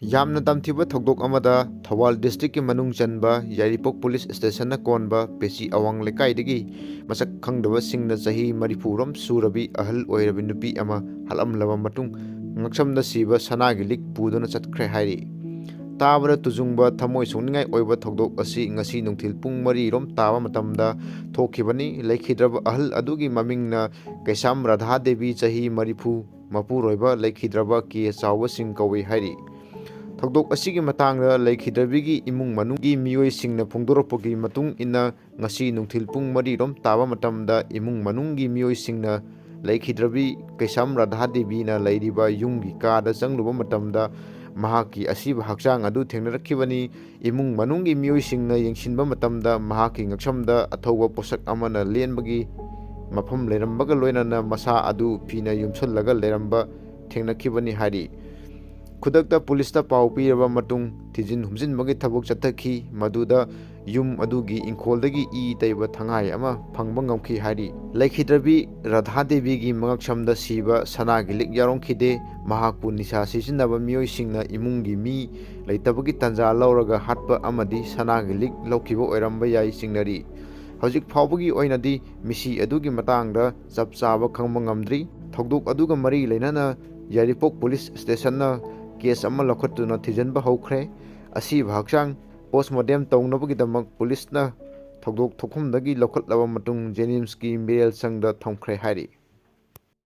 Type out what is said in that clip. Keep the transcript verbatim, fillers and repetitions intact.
ꯌꯥꯝꯅ ꯇꯝꯊꯤꯕ ꯊꯧꯗꯣꯛ ꯑꯃꯗ ꯊꯧꯕꯥꯜ districtꯀꯤ ꯃꯅꯨꯡ ꯆꯟꯕ ꯌꯥꯏꯔꯤꯄꯣꯛ police stationꯅ ꯀꯣꯟꯕ ꯄꯦꯆꯤ ꯑꯋꯥꯡ ꯂꯩꯀꯥꯏꯗꯒꯤ ꯃꯁꯛ ꯈꯪꯗꯕꯁꯤꯡꯅ ꯆꯍꯤ ꯃꯔꯤꯐꯨ ꯔꯣꯝ ꯁꯨꯔꯕꯤ ꯑꯍꯜ ꯑꯣꯏꯔꯕꯤ ꯅꯨꯄꯤ ꯑꯃ ꯍꯥꯠꯂꯝꯂꯕ ꯃꯇꯨꯡ ꯉꯛꯁꯝꯗ ꯁꯤꯕ ꯁꯅꯥꯒꯤ ꯂꯤꯛ ꯄꯨꯗꯨꯅ ꯆꯠꯈ꯭ꯔꯦ ꯍꯥꯏꯔꯤ꯫ ꯇꯥꯕꯗ ꯇꯨꯖꯨꯡꯕ ꯊꯃꯣꯏ ꯁꯣꯛꯅꯤꯡꯉꯥꯏ ꯑꯣꯏꯕ ꯊꯧꯗꯣꯛ ꯑꯁꯤ ꯉꯁꯤ ꯅꯨꯡꯊꯤꯜ ꯄꯨꯡ ꯃꯔꯤ ꯔꯣꯝ ꯇꯥꯕ ꯃꯇꯝꯗ ꯊꯣꯛꯈꯤꯕꯅꯤ꯫ ꯂꯩꯈꯤꯗ꯭ꯔꯕ ꯑꯍꯜ ꯑꯗꯨꯒꯤ ꯃꯃꯤꯡꯅ ꯀꯩꯁꯥꯝ ꯔꯥꯙꯥ ꯗꯦꯕꯤ, ꯆꯍꯤ ꯃꯔꯤꯐꯨ, ꯃꯄꯨꯔꯣꯏꯕ ꯂꯩꯈꯤꯗ꯭ꯔꯕ ꯀꯦ ꯆꯥꯎꯕꯁꯤꯡ ꯀꯧꯏ ꯍꯥꯏꯔꯤ꯫ ꯊꯧꯗꯣꯛ ꯑꯁꯤꯒꯤ ꯃꯇꯥꯡꯗ ꯂꯩꯈꯤꯗ꯭ꯔꯕꯤꯒꯤ ꯏꯃꯨꯡ ꯃꯅꯨꯡꯒꯤ ꯃꯤꯑꯣꯏꯁꯤꯡꯅ ꯐꯣꯡꯗꯣꯔꯛꯄꯒꯤ ꯃꯇꯨꯡ ꯏꯟꯅ, ꯉꯁꯤ ꯅꯨꯡꯊꯤꯜ ꯄꯨꯡ ꯃꯔꯤ ꯔꯣꯝ ꯇꯥꯕ ꯃꯇꯝꯗ ꯏꯃꯨꯡ ꯃꯅꯨꯡꯒꯤ ꯃꯤꯑꯣꯏꯁꯤꯡꯅ ꯂꯩꯈꯤꯗ꯭ꯔꯕꯤ ꯀꯩꯁꯥꯝ ꯔꯥꯙꯥ ꯗꯦꯕꯤꯅ ꯂꯩꯔꯤꯕ ꯌꯨꯝꯒꯤ ꯀꯥꯗ ꯆꯪꯂꯨꯕ ꯃꯇꯝꯗ ꯃꯍꯥꯛꯀꯤ ꯑꯁꯤꯕ ꯍꯛꯆꯥꯡ ꯑꯗꯨ ꯊꯦꯡꯅꯔꯛꯈꯤꯕꯅꯤ꯫ ꯏꯃꯨꯡ ꯃꯅꯨꯡꯒꯤ ꯃꯤꯑꯣꯏꯁꯤꯡꯅ ꯌꯦꯡꯁꯤꯟꯕ ꯃꯇꯝꯗ ꯃꯍꯥꯛꯀꯤ ꯉꯛꯁꯝꯗ ꯑꯊꯧꯕ ꯄꯣꯠꯁꯛ ꯑꯃꯅ ꯂꯦꯟꯕꯒꯤ ꯃꯐꯝ ꯂꯩꯔꯝꯕꯒ ꯂꯣꯏꯅꯅ ꯃꯁꯥ ꯑꯗꯨ ꯐꯤꯅ ꯌꯨꯝꯁꯜꯂꯒ ꯂꯩꯔꯝꯕ ꯊꯦꯡꯅꯈꯤꯕꯅꯤ ꯍꯥꯏꯔꯤ꯫ ꯈꯨꯗꯛꯇ ꯄꯨꯂꯤꯁꯇ ꯄꯥꯎ ꯄꯤꯔꯕ ꯃꯇꯨꯡ ꯊꯤꯖꯤꯟ ꯍꯨꯝꯖꯤꯟꯕꯒꯤ ꯊꯕꯛ ꯆꯠꯊꯈꯤ꯫ ꯃꯗꯨꯗ ꯌꯨꯝ ꯑꯗꯨꯒꯤ ꯏꯪꯈꯣꯜꯗꯒꯤ ꯏ ꯇꯩꯕ ꯊꯉꯥꯏ ꯑꯃ ꯐꯪꯕ ꯉꯝꯈꯤ ꯍꯥꯏꯔꯤ꯫ ꯂꯩꯈꯤꯗ꯭ꯔꯕꯤ ꯔꯥꯙꯥ ꯗꯦꯕꯤꯒꯤ ꯃꯉꯛꯁꯝꯗ ꯁꯤꯕ ꯁꯅꯥꯒꯤ ꯂꯤꯛ ꯌꯥꯎꯔꯝꯈꯤꯗꯦ꯫ ꯃꯍꯥꯛꯄꯨ ꯅꯤꯁꯥ ꯁꯤꯖꯤꯟꯅꯕ ꯃꯤꯑꯣꯏꯁꯤꯡꯅ ꯏꯃꯨꯡꯒꯤ ꯃꯤ ꯂꯩꯇꯕꯒꯤ ꯇꯥꯟꯖꯥ ꯂꯧꯔꯒ ꯍꯥꯠꯄ ꯑꯃꯗꯤ ꯁꯅꯥꯒꯤ ꯂꯤꯛ ꯂꯧꯈꯤꯕ ꯑꯣꯏꯔꯝꯕ ꯌꯥꯏ ꯆꯤꯡꯅꯔꯤ꯫ ꯍꯧꯖꯤꯛ ꯐꯥꯎꯕꯒꯤ ꯑꯣꯏꯅꯗꯤ ꯃꯤꯁꯤ ꯑꯗꯨꯒꯤ ꯃꯇꯥꯡꯗ ꯆꯞ ꯆꯥꯕ ꯈꯪꯕ ꯉꯝꯗ꯭ꯔꯤ꯫ ꯊꯧꯗꯣꯛ ꯑꯗꯨꯒ ꯃꯔꯤ ꯂꯩꯅꯅ ꯌꯥꯏꯔꯤꯄꯣꯛ ꯄꯨꯂꯤꯁ ꯁ꯭ꯇꯦꯁꯟꯅ ꯀꯦꯁ ꯑꯃ ꯂꯧꯈꯠꯇꯨꯅ ꯊꯤꯖꯤꯟꯕ ꯍꯧꯈ꯭ꯔꯦ꯫ ꯑꯁꯤꯕ ꯍꯛꯆꯥꯡ ꯄꯣꯁꯃꯣꯔꯇꯦꯝ ꯇꯧꯅꯕꯒꯤꯗꯃꯛ ꯄꯨꯂꯤꯁꯅ ꯊꯧꯗꯣꯛ ꯊꯣꯛꯐꯝꯗꯒꯤ ꯂꯧꯈꯠꯂꯕ ꯃꯇꯨꯡ ꯖꯦꯅꯤꯝꯁꯀꯤ ꯃꯤꯔꯦꯜ ꯁꯪꯗ ꯊꯝꯈ꯭ꯔꯦ ꯍꯥꯏꯔꯤ꯫